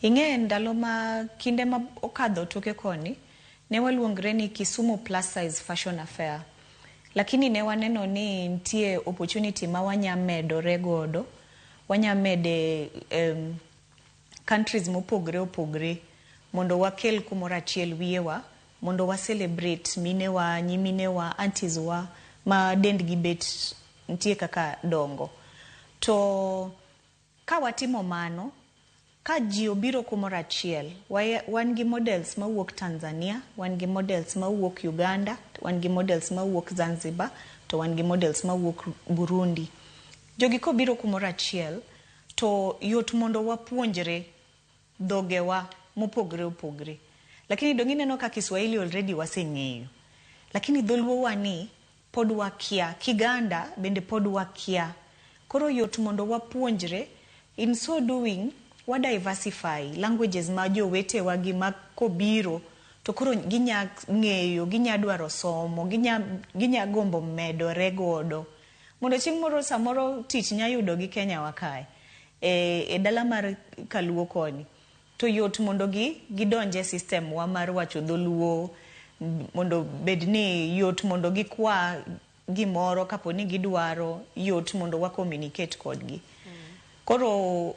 Ing'e ndalo ma kinde ma okadho toke koni, ne waluongre ni Kisumu Plus Size Fashion Affair. Lakini ne waneno ni nitie opportunity ma wanya medore godo, wanya mede countries mopogre opogre mondo wakel kumoro achiel wiyewa mondo wa celebrate minewa, nyiminewa, aunties wa ma dendgi bet nitie kaka dongo. To ka watimo mano, ka ji obiro kumoro achiel, wan gi models mawuok Tanzania, wan gi models mawuok Uganda, wan gi models mawuok Zanzibar, to wan gi models mawuok Burundi. Jogi kobiro kumoro achiel, to yot mondo wapuonjre dhogewa mopogre opogre. Lakini dong ineno ka Kiswahili already waseng'eyo. Lakini dholuo wa ni pod wakia, Kiganda bende pod wakia. Koro yot mondo wapuonjre, in so doing, wa diversify languages ma jowetewa gi ma kobiro to koro ginya ng'eyo, ginya dwaro somo, ginya gombo medore godo. Mondo chieng' moro samoro tich nya yudo gi Kenya wa kae, e dala mar Kaluo koni. To yot mondo gi gidonje system wa mar wacho dholuo, mondo bed ni yot mondo gikwa gimoro kapo ni gidwaro, yot mondo wa communicate kodgi. Koro